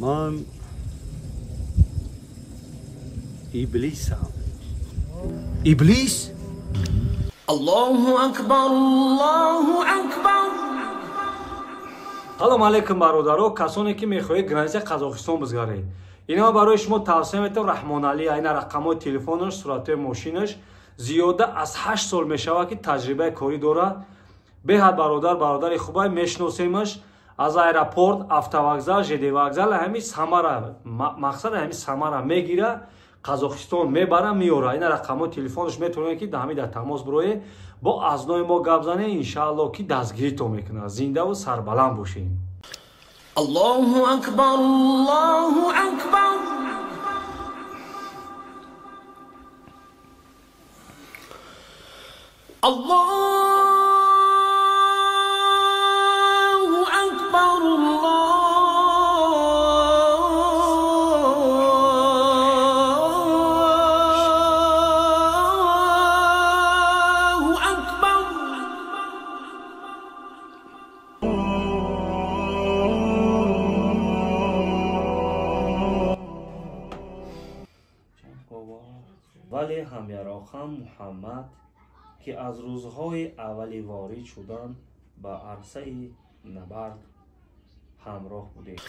Ман иблисам. Иблис? Аллоҳу акбар, Аллоҳу акбар. Салом алейкум, бародаро, касоне ки мехоҳед граница Қазоқистон бизгаред. Ино барои шумо тавсия метавам Раҳмоналӣ, айна рақамҳои телефонаш, суратҳои мошинаш. Зиёда аз 8 сол мешавад ки таҷрибаи корӣ дорад. Беҳад бародар, бародари хубай, мешиносемаш. Аз аэропорт, автовокзал, ЖД вокзал, ҳами Самара, мақсад ҳами Самара мегира, Қазоқистон мебара, меора. Ина рақамҳои телефонаш метавонед ки ҳами дар тамос бироед, бо азнои мо гап занед, иншааллоҳ ки дастгиритон мекунад. Зиндаву сарбаланд бошед. Аллоҳу акбар, Аллоҳу акбар. Аллоҳу акбар, Аллоҳу акбар. Вале ҳамяроқам Муҳаммад, ки аз рӯзҳои аввали ворид шудан ба арсаи набард ҳамроҳ будем.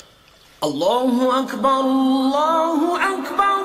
Аллоҳу акбар, Аллоҳу акбар.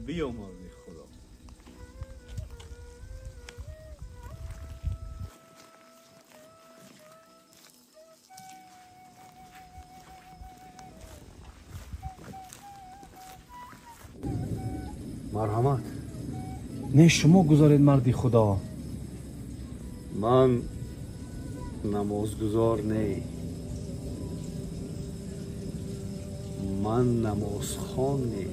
Биёмарди Худо. Марҳамат. Не, шумо гузоред, марди Худо. Ман намозгузор не. Ман намозхон не.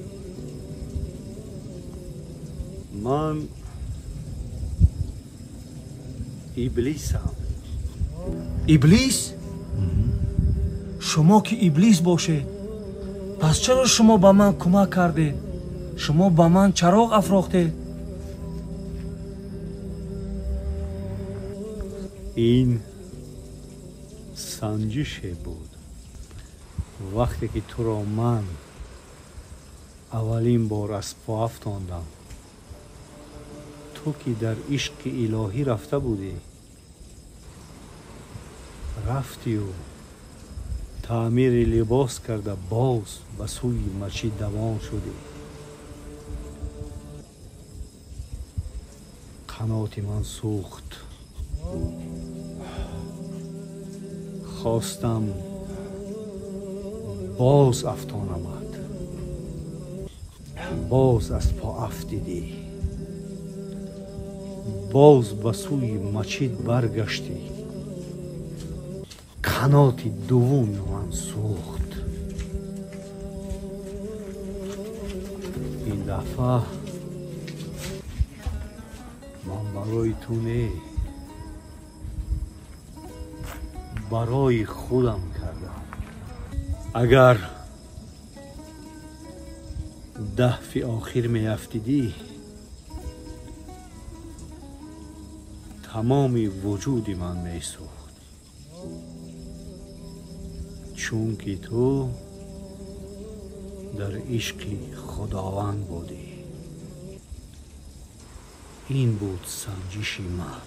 Ман иблисам. Иблис? Шумо ки иблис бошед, пас чаро шумо ба ман кӯмак кардед? Шумо ба ман чароғ афрохтед? Ин санҷише буд. Вақте ки туро ман аввалин бор аз по афтондам, ту ки дар ишқи илоҳӣ рафта будӣ, рафтию таъмири либос карда боз ба сӯи масҷид давон шудӣ. Қаноти ман сӯхт. Хостам боз афтонамад. Боз аз по афтидӣ. Боз ба сӯи масҷид баргаштӣ. Қаноти дуввуми ман сӯхт. Ин дафъа ман барои ту не, барои худам кардам. Агар дафъи охир меафтидӣ, тамоми вуҷуди ман месӯхт, чунки ту дар ишқи Худованд будӣ. Ин буд санҷиши ман.